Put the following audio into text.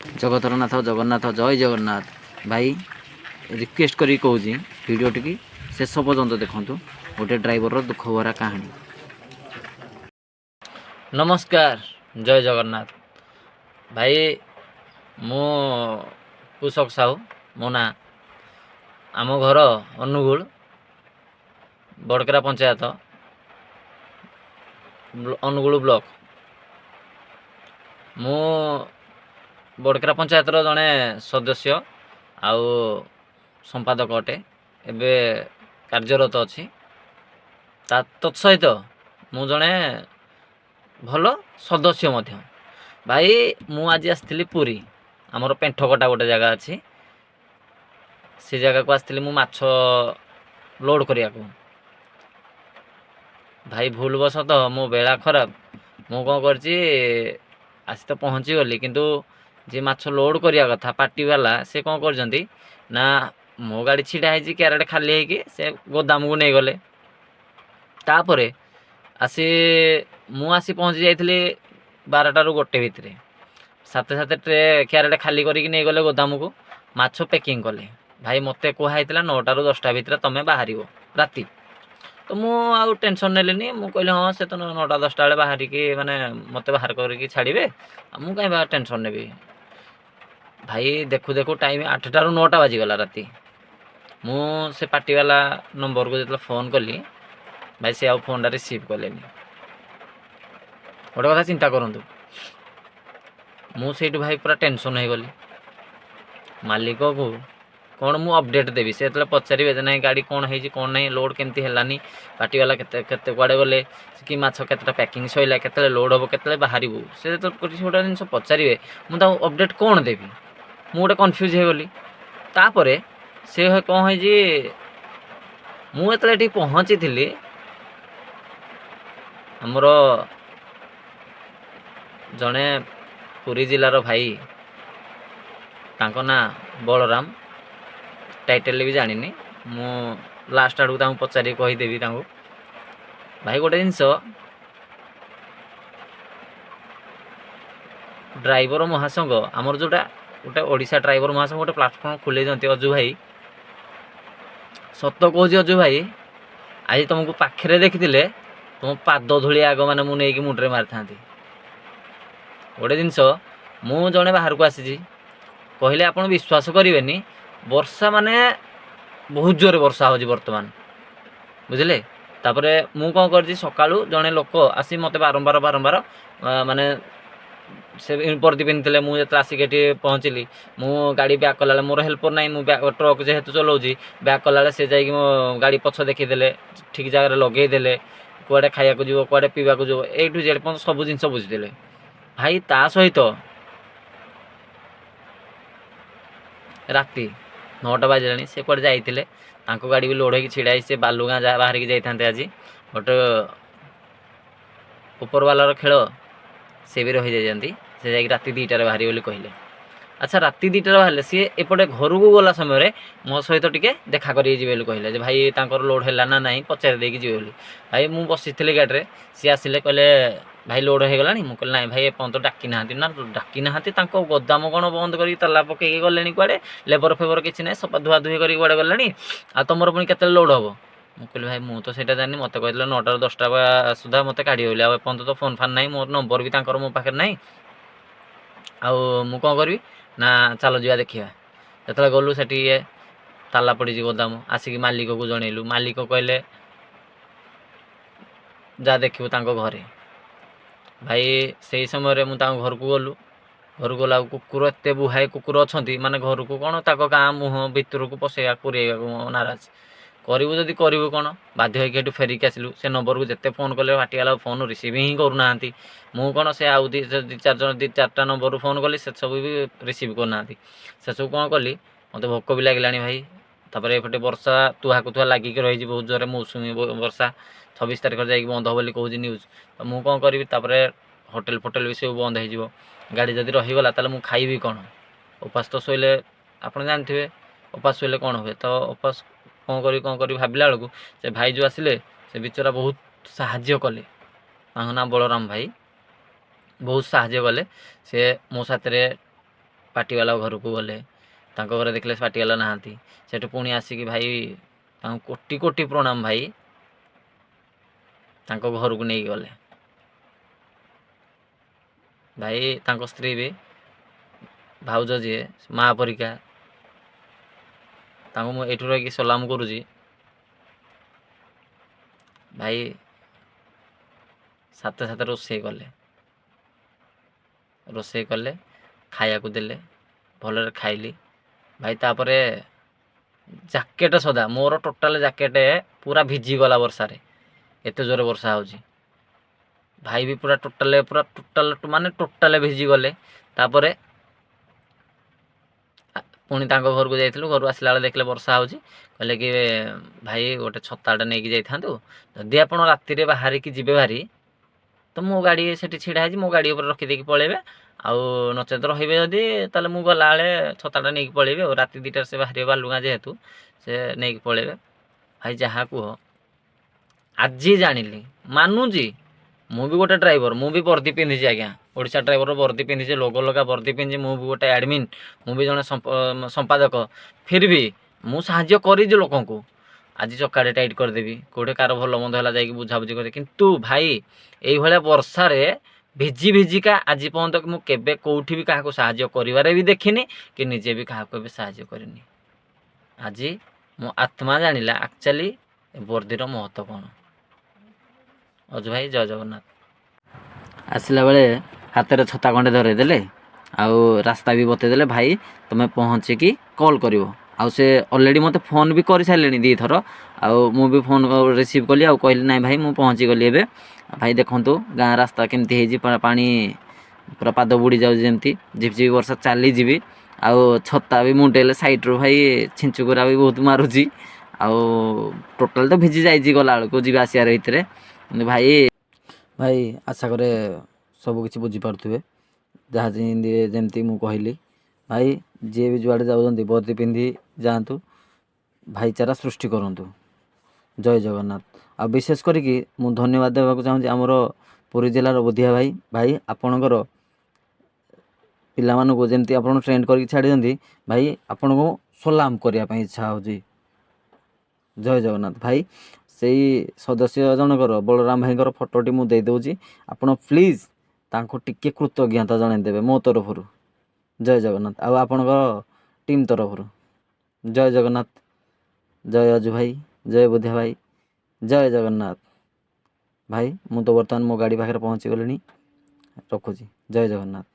ଜଗତର ନାଥ ଜଗନ୍ନାଥ, ଜୟ ଜଗନ୍ନାଥ। ଭାଇ, ରିକ୍ୱେଷ୍ଟ କରିକି କହୁଛି, ଭିଡ଼ିଓଟିକି ଶେଷ ପର୍ଯ୍ୟନ୍ତ ଦେଖନ୍ତୁ, ଗୋଟେ ଡ୍ରାଇଭରର ଦୁଃଖ ଭରା କାହାଣୀ। ନମସ୍କାର, ଜୟ ଜଗନ୍ନାଥ। ଭାଇ, ମୁଁ କୁଶକ ସାହୁ ମୋ ନାଁ। ଆମ ଘର ଅନୁଗୁଳ, ବଡ଼କେରା ପଞ୍ଚାୟତ, ଅନୁଗୁଳ ବ୍ଲକ। ମୁଁ ବଡ଼କେରା ପଞ୍ଚାୟତର ଜଣେ ସଦସ୍ୟ ଆଉ ସମ୍ପାଦକ ଅଟେ, ଏବେ କାର୍ଯ୍ୟରତ ଅଛି। ତା ତତ୍ ସହିତ ମୁଁ ଜଣେ ଭଲ ସଦସ୍ୟ ମଧ୍ୟ। ଭାଇ, ମୁଁ ଆଜି ଆସିଥିଲି ପୁରୀ, ଆମର ପେଣ୍ଠକଟା ଗୋଟେ ଜାଗା ଅଛି, ସେ ଜାଗାକୁ ଆସିଥିଲି ମୁଁ ମାଛ ଲୋଡ଼୍ କରିବାକୁ। ଭାଇ, ଭୁଲବଶତଃ ମୋ ବେଳା ଖରାପ, ମୁଁ କ'ଣ କରିଛି, ଆସି ତ ପହଞ୍ଚିଗଲି, କିନ୍ତୁ ଯିଏ ମାଛ ଲୋଡ଼୍ କରିବା କଥା, ପାର୍ଟିବାଲା, ସେ କ'ଣ କରିଛନ୍ତି ନା, ମୋ ଗାଡ଼ି ଛିଡ଼ା ହେଇଛି, କ୍ୟାରେଟ୍ ଖାଲି ହେଇକି, ସେ ଗୋଦାମକୁ ନେଇଗଲେ। ତାପରେ ଆସି ମୁଁ ଆସି ପହଞ୍ଚି ଯାଇଥିଲି 12ଟାରୁ 1 ଭିତରେ। ସାଥେ ସାଥେ ଟ୍ରେ କ୍ୟାରେଟ୍ ଖାଲି କରିକି ନେଇଗଲେ ଗୋଦାମକୁ, ମାଛ ପ୍ୟାକିଂ କଲେ। ଭାଇ, ମୋତେ କୁହା ହେଇଥିଲା 9ଟାରୁ 10ଟା ଭିତରେ ତୁମେ ବାହାରିବ ରାତି। ତ ମୁଁ ଆଉ ଟେନସନ୍ ନେଲିନି। ମୁଁ କହିଲି, ହଁ, ସେ ତ 9ଟା 10ଟା ବେଳେ ବାହାରିକି, ମାନେ ମୋତେ ବାହାର କରିକି ଛାଡ଼ିବେ, ଆଉ ମୁଁ କାହିଁ ବା ଟେନସନ୍ ନେବି? ଭାଇ, ଦେଖୁ ଦେଖୁ ଟାଇମ୍ 8ଟାରୁ 9ଟା ବାଜିଗଲା ରାତି। ମୁଁ ସେ ପାର୍ଟିବାଲା ନମ୍ବରକୁ ଯେତେବେଳେ ଫୋନ୍ କଲି, ଭାଇ, ସେ ଆଉ ଫୋନ୍ଟା ରିସିଭ୍ କଲେନି। ଗୋଟେ କଥା ଚିନ୍ତା କରନ୍ତୁ, ମୁଁ ସେଇଠୁ ଭାଇ ପୁରା ଟେନସନ୍ ହେଇଗଲି। ମାଲିକକୁ କ'ଣ ମୁଁ ଅପଡ଼େଟ୍ ଦେବି? ସେ ଯେତେବେଳେ ପଚାରିବେ ଯେ ନାଇଁ, ଗାଡ଼ି କ'ଣ ହେଇଛି, କ'ଣ ନାହିଁ, ଲୋଡ଼୍ କେମିତି ହେଲାନି, ପାର୍ଟିବାଲା କେତେ କେତେ କୁଆଡ଼େ ଗଲେ କି, ମାଛ କେତେଟା ପ୍ୟାକିଂ ସରିଲା, କେତେବେଳେ ଲୋଡ଼୍ ହେବ, କେତେବେଳେ ବାହାରିବୁ, ସେ ଯେତେବେଳେ କିଛି ଗୋଟେ ଜିନିଷ ପଚାରିବେ, ମୁଁ ତାକୁ ଅପଡ଼େଟ୍ କ'ଣ ଦେବି? ମୁଁ ଗୋଟେ କନଫ୍ୟୁଜ୍ ହେଇଗଲି। ତାପରେ ସେ କ'ଣ ହେଇଛି, ମୁଁ ଯେତେବେଳେ ଏଠି ପହଞ୍ଚିଥିଲି, ଆମର ଜଣେ ପୁରୀ ଜିଲ୍ଲାର ଭାଇ, ତାଙ୍କ ନାଁ ବଳରାମ, ଟାଇଟେଲ୍ ବି ଜାଣିନି, ମୁଁ ଲାଷ୍ଟ ଆଡ଼କୁ ତାଙ୍କୁ ପଚାରିକି କହିଦେବି ତାଙ୍କୁ। ଭାଇ, ଗୋଟେ ଜିନିଷ, ଡ୍ରାଇଭର ମହାସଂଘ ଆମର ଯେଉଁଟା ଗୋଟେ ଓଡ଼ିଶା ଡ୍ରାଇଭର ମହାସଂଘ ଗୋଟେ ପ୍ଲାଟଫର୍ମ ଖୋଲେଇଛନ୍ତି ଅଜୁ ଭାଇ। ସତ କହୁଛି ଅଜୁ ଭାଇ, ଆଜି ତୁମକୁ ପାଖରେ ଦେଖିଥିଲେ ତୁମ ପାଦ ଧୂଳି ଆଗ ମାନେ ମୁଁ ନେଇକି ମୁଣ୍ଡରେ ମାରିଥାନ୍ତି। ଗୋଟେ ଜିନିଷ, ମୁଁ ଜଣେ ବାହାରକୁ ଆସିଛି କହିଲେ ଆପଣ ବିଶ୍ୱାସ କରିବେନି, ବର୍ଷା ମାନେ ବହୁତ ଜୋରରେ ବର୍ଷା ହେଉଛି ବର୍ତ୍ତମାନ, ବୁଝିଲେ? ତାପରେ ମୁଁ କ'ଣ କରିଛି, ସକାଳୁ ଜଣେ ଲୋକ ଆସି ମୋତେ ବାରମ୍ବାର ବାରମ୍ବାର, ମାନେ ସେ ବର୍ଦ୍ଦି ପିନ୍ଧିଥିଲେ। ମୁଁ ଯେତେବେଳେ ଆସିକି ଏଠି ପହଞ୍ଚିଲି, ମୁଁ ଗାଡ଼ି ବ୍ୟାକ୍ କଲାବେଳେ ମୋର ହେଲ୍ପର ନାହିଁ, ମୁଁ ବ୍ୟାକ୍ ଟ୍ରକ୍ ଯେହେତୁ ଚଲାଉଛି, ବ୍ୟାକ୍ କଲାବେଳେ ସେ ଯାଇକି ମୋ ଗାଡ଼ି ପଛ ଦେଖିଦେଲେ, ଠିକ୍ ଜାଗାରେ ଲଗେଇଦେଲେ, କୁଆଡ଼େ ଖାଇବାକୁ ଯିବ, କୁଆଡ଼େ ପିଇବାକୁ ଯିବ, ଏ ଟୁ ଜେଡ଼୍ ପର୍ଯ୍ୟନ୍ତ ସବୁ ଜିନିଷ ବୁଝିଦେଲେ। ଭାଇ, ତା ସହିତ ରାତି 9ଟା ବାଜିଲାଣି, ସେ କୁଆଡ଼େ ଯାଇଥିଲେ, ତାଙ୍କ ଗାଡ଼ି ବି ଲୋଡ଼ ହେଇକି ଛିଡ଼ା ହେଇଛି। ସେ ବାଲୁଗାଁ ଯାହା ବାହାରିକି ଯାଇଥାନ୍ତେ ଆଜି, ବଟ୍ ଉପରବାଲାର ଖେଳ, ସେ ବି ରହିଯାଇଛନ୍ତି। ସେ ଯାଇକି ରାତି 2ଟାରେ ବାହାରିବେ ବୋଲି କହିଲେ। ଆଚ୍ଛା, ରାତି 2ଟାରେ ବାହାରିଲେ, ସିଏ ଏପଟେ ଘରକୁ ଗଲା ସମୟରେ ମୋ ସହିତ ଟିକେ ଦେଖା କରିକି ଯିବେ ବୋଲି କହିଲେ ଯେ ଭାଇ, ତାଙ୍କର ଲୋଡ଼ ହେଲା ନା ନାହିଁ ପଚାରି ଦେଇକି ଯିବେ ବୋଲି। ଭାଇ, ମୁଁ ବସିଥିଲି ଗାଡ଼ିରେ, ସିଏ ଆସିଲେ, କହିଲେ, ଭାଇ, ଲୋଡ଼ ହେଇଗଲାଣି? ମୁଁ କହିଲି, ନାଇଁ ଭାଇ, ଏପର୍ଯ୍ୟନ୍ତ ଡାକି ନାହାନ୍ତି। ନା, ଡାକି ନାହାନ୍ତି? ତାଙ୍କ ଗୋଦାମ କ'ଣ ବନ୍ଦ କରିକି ତାଲା ପକେଇକି ଗଲେଣି କୁଆଡ଼େ? ଲେବର ଫେବର କିଛି ନାହିଁ, ସଫା ଧୁଆ ଧୁଇ କରିକି କୁଆଡ଼େ ଗଲେଣି? ଆଉ ତୁମର ପୁଣି କେତେବେଳେ ଲୋଡ଼ ହେବ? ମୁଁ କହିଲି, ଭାଇ, ମୁଁ ତ ସେଇଟା ଜାଣିନି, ମୋତେ କହିଥିଲେ 9ଟାରୁ 10ଟା ସୁଦ୍ଧା ମୋତେ କାଢ଼ିବେ ବୋଲି, ଆଉ ଏପର୍ଯ୍ୟନ୍ତ ତ ଫୋନ୍ ଫାନ୍ ନାହିଁ, ମୋର ନମ୍ବର ବି ତାଙ୍କର ମୋ ପାଖରେ ନାହିଁ, ଆଉ ମୁଁ କ'ଣ କରିବି? ନା, ଚାଲ ଯିବା ଦେଖିବା। ଯେତେବେଳେ ଗଲୁ ସେଠି ଇଏ ତାଲା ପଡ଼ିଛି ଗୋଦାମ। ଆସିକି ମାଲିକକୁ ଜଣେଇଲୁ। ମାଲିକ କହିଲେ, ଯା ଦେଖିବୁ ତାଙ୍କ ଘରେ। ଭାଇ, ସେଇ ସମୟରେ ମୁଁ ତାଙ୍କ ଘରକୁ ଗଲୁ। ଘରକୁ ଗଲା, କୁକୁର ଏତେ ବୁହାଏ କୁକୁର ଅଛନ୍ତି, ମାନେ ଘରକୁ କ'ଣ, ତାଙ୍କ ଗାଁ ମୁହଁ ଭିତରକୁ ପଶେଇବା ପୁରେଇବାକୁ ନାରାଜ। କରିବୁ ଯଦି କରିବୁ କ'ଣ? ବାଧ୍ୟ ହେଇକି ଏଠୁ ଫେରିକି ଆସିଲୁ। ସେ ନମ୍ବରକୁ ଯେତେ ଫୋନ୍ କଲେ ପାର୍ଟିବାଲା ଫୋନ୍ ରିସିଭ୍ ହିଁ କରୁନାହାନ୍ତି। ମୁଁ କ'ଣ, ସେ ଆଉ ଦୁଇ ଦୁଇ ଚାରି ଜଣ, ଦୁଇ ଚାରିଟା ନମ୍ବରରୁ ଫୋନ୍ କଲି, ସେସବୁ ବି ରିସିଭ୍ କରୁନାହାନ୍ତି। ସେସବୁ କ'ଣ କଲି, ମୋତେ ଭୋକ ବି ଲାଗିଲାଣି ଭାଇ। ତାପରେ ଏପଟେ ବର୍ଷା ତୁହାକୁ ତୁହା ଲାଗିକି ରହିଛି ବହୁତ ଜୋରରେ, ମୌସୁମୀ ବର୍ଷା 26 ତାରିଖରେ ଯାଇକି ବନ୍ଦ ହେବ ବୋଲି କହୁଛି ନ୍ୟୁଜ୍। ତ ମୁଁ କ'ଣ କରିବି? ତାପରେ ହୋଟେଲ ଫୋଟେଲ ବି ସବୁ ବନ୍ଦ ହେଇଯିବ। ଗାଡ଼ି ଯଦି ରହିଗଲା, ତାହେଲେ ମୁଁ ଖାଇବି କ'ଣ? ଉପାସ ତ ଶୋଇଲେ ଆପଣ ଜାଣିଥିବେ ଉପାସ ଶୋଇଲେ କ'ଣ ହୁଏ। ତ ଉପାସ କ'ଣ କରିବି, କ'ଣ କରିବି ଭାବିଲା ବେଳକୁ ସେ ଭାଇ ଯେଉଁ ଆସିଲେ, ସେ ବିଚରା ବହୁତ ସାହାଯ୍ୟ କଲେ। ତାଙ୍କ ନାଁ ବଳରାମ ଭାଇ। ବହୁତ ସାହାଯ୍ୟ କଲେ। ସେ ମୋ ସାଥିରେ ପାର୍ଟିବାଲା ଘରକୁ ଗଲେ, ତାଙ୍କ ଘରେ ଦେଖିଲେ ପାର୍ଟିବାଲା ନାହାନ୍ତି। ସେଠୁ ପୁଣି ଆସିକି ଭାଇ ତାଙ୍କୁ କୋଟି କୋଟି ପ୍ରଣାମ ଭାଇ, ତାଙ୍କ ଘରକୁ ନେଇକି ଗଲେ ଭାଇ। ତାଙ୍କ ସ୍ତ୍ରୀ ବି, ଭାଉଜ ଯିଏ, ମା ପରିକା, ତାଙ୍କୁ ମୁଁ ଏଇଠୁ ରହିକି ସଲାମ କରୁଛି ଭାଇ। ସାଥେ ସାଥେ ରୋଷେଇ କଲେ, ରୋଷେଇ କଲେ, ଖାଇବାକୁ ଦେଲେ, ଭଲରେ ଖାଇଲି ଭାଇ। ତାପରେ ଜ୍ୟାକେଟ୍ ସଦା ମୋର ଟୋଟାଲ୍ ଜ୍ୟାକେଟ୍ ପୁରା ଭିଜିଗଲା ବର୍ଷାରେ, ଏତେ ଜୋରେ ବର୍ଷା ହେଉଛି। ଭାଇ ବି ପୁରା ଟୋଟାଲ୍, ପୁରା ଟୋଟାଲ୍ ମାନେ ଟୋଟାଲ୍ ଭିଜିଗଲେ। ତାପରେ ପୁଣି ତାଙ୍କ ଘରକୁ ଯାଇଥିଲୁ। ଘରୁ ଆସିଲା ବେଳେ ଦେଖିଲେ ବର୍ଷା ହେଉଛି। କହିଲେ କି ଭାଇ, ଗୋଟେ ଛତାଟା ନେଇକି ଯାଇଥାନ୍ତୁ, ଯଦି ଆପଣ ରାତିରେ ବାହାରିକି ଯିବେ ଭାରି ତ ମୋ ଗାଡ଼ି ସେଠି ଛିଡ଼ା ହେଇଛି, ମୋ ଗାଡ଼ି ଉପରେ ରଖିଦେଇକି ପଳେଇବେ, ଆଉ ନଚେତ ରହିବେ ଯଦି ତାହେଲେ ମୁଁ ଗଲାବେଳେ ଛତାଟା ନେଇକି ପଳେଇବି। ଆଉ ରାତି 2ଟାରେ ସେ ବାହାରିବେ ବାଲୁଗାଁ ଯେହେତୁ, ସେ ନେଇକି ପଳେଇବେ। ଭାଇ, ଯାହା କୁହ, ଆଜି ଜାଣିଲି, ମାନୁଛି ମୁଁ ବି ଗୋଟେ ଡ୍ରାଇଭର, ମୁଁ ବି ବର୍ଦ୍ଦି ପିନ୍ଧିଛି ଆଜ୍ଞା, ଓଡ଼ିଶା ଡ୍ରାଇଭର ବର୍ଦ୍ଦି ପିନ୍ଧିଛି, ଲୋଗୋ ଲଗା ବର୍ଦ୍ଦି ପିନ୍ଧିଛି। ମୁଁ ବି ଗୋଟେ ଆଡ଼ମିନ୍, ମୁଁ ବି ଜଣେ ସମ୍ପାଦକ, ଫିର୍ ବି ମୁଁ ସାହାଯ୍ୟ କରିଛି ଲୋକଙ୍କୁ। ଆଜି ଚକାଟେ ଟାଇଟ୍ କରିଦେବି, କେଉଁଠି କାହାର ଭଲ ମନ୍ଦ ହେଲା ଯାଇକି ବୁଝାବୁଝି କରିଦେବି। କିନ୍ତୁ ଭାଇ, ଏଇଭଳିଆ ବର୍ଷାରେ ଭିଜି ଭିଜିକା ଆଜି ପର୍ଯ୍ୟନ୍ତ ମୁଁ କେବେ କେଉଁଠି ବି କାହାକୁ ସାହାଯ୍ୟ କରିବାରେ ବି ଦେଖିନି କି ନିଜେ ବି କାହାକୁ ଏବେ ସାହାଯ୍ୟ କରିନି। ଆଜି ମୋ ଆତ୍ମା ଜାଣିଲା ଆକ୍ଚୁଆଲି ଏ ବର୍ଦ୍ଦିର ମହତ୍ଵ କ'ଣ। ଅଜୁ ଭାଇ, ଜୟ ଜଗନ୍ନାଥ। ଆସିଲା ବେଳେ ହାତରେ ଛତା ଖଣ୍ଡେ ଧରେଇଦେଲେ ଆଉ ରାସ୍ତା ବି ବତେଇଦେଲେ, ଭାଇ ତୁମେ ପହଞ୍ଚିକି କଲ୍ କରିବ। ଆଉ ସେ ଅଲରେଡ଼ି ମୋତେ ଫୋନ୍ ବି କରିସାରିଲେଣି ଦୁଇଥର, ଆଉ ମୁଁ ବି ଫୋନ୍ ରିସିଭ୍ କଲି ଆଉ କହିଲି, ନାଇଁ ଭାଇ, ମୁଁ ପହଞ୍ଚିଗଲି ଏବେ। ଭାଇ, ଦେଖନ୍ତୁ ଗାଁ ରାସ୍ତା କେମିତି ହେଇଛି, ପାଣି ପୁରା ପାଦ ବୁଡ଼ି ଯାଉଛି ଯେମିତି, ଝିପଝିପି ବର୍ଷା, ଚାଲିଯିବି ଆଉ ଛତା ବି ମୁଣ୍ଡେଇଲେ ସାଇଡ଼ରୁ ଭାଇ ଛିଞ୍ଚୁକୁରା ବି ବହୁତ ମାରୁଛି, ଆଉ ଟୋଟାଲ୍ ତ ଭିଜି ଯାଇଛି ଗଲାବେଳକୁ ଯିବା ଆସିବାର ଭିତରେ। କିନ୍ତୁ ଭାଇ, ଭାଇ, ଆଶା କରେ ସବୁ କିଛି ବୁଝିପାରୁଥିବେ ଯାହା ଯେମିତି ଯେମିତି ମୁଁ କହିଲି। ଭାଇ, ଯିଏ ବି ଯୁଆଡ଼େ ଯାଉଛନ୍ତି ବର୍ଦ୍ଦି ପିନ୍ଧି ଯାଆନ୍ତୁ, ଭାଇଚାରା ସୃଷ୍ଟି କରନ୍ତୁ। ଜୟ ଜଗନ୍ନାଥ। ଆଉ ବିଶେଷ କରିକି ମୁଁ ଧନ୍ୟବାଦ ଦେବାକୁ ଚାହୁଁଛି ଆମର ପୁରୀ ଜିଲ୍ଲାର ବୁଧିଆ ଭାଇ। ଭାଇ, ଆପଣଙ୍କର ପିଲାମାନଙ୍କୁ ଯେମିତି ଆପଣ ଟ୍ରେଣ୍ଡ କରିକି ଛାଡ଼ିଛନ୍ତି, ଭାଇ, ଆପଣଙ୍କୁ ସଲାମ କରିବା ପାଇଁ ଇଚ୍ଛା ହେଉଛି। ଜୟ ଜଗନ୍ନାଥ ଭାଇ। ସେଇ ସଦସ୍ୟ ଜଣଙ୍କର, ବଳରାମ ଭାଇଙ୍କର ଫଟୋଟି ମୁଁ ଦେଇଦେଉଛି, ଆପଣ ପ୍ଲିଜ୍ ତାଙ୍କୁ ଟିକେ କୃତଜ୍ଞତା ଜଣାଇଦେବେ ମୋ ତରଫରୁ। ଜୟ ଜଗନ୍ନାଥ। ଆଉ ଆପଣଙ୍କ ଟିମ୍ ତରଫରୁ ଜୟ ଜଗନ୍ନାଥ। ଜୟ ଅଜୁ ଭାଇ, ଜୟ ବୁଧିଆ ଭାଇ, ଜୟ ଜଗନ୍ନାଥ। ଭାଇ, ମୁଁ ତ ବର୍ତ୍ତମାନ ମୋ ଗାଡ଼ି ପାଖରେ ପହଞ୍ଚିଗଲିଣି, ରଖୁଛି। ଜୟ ଜଗନ୍ନାଥ।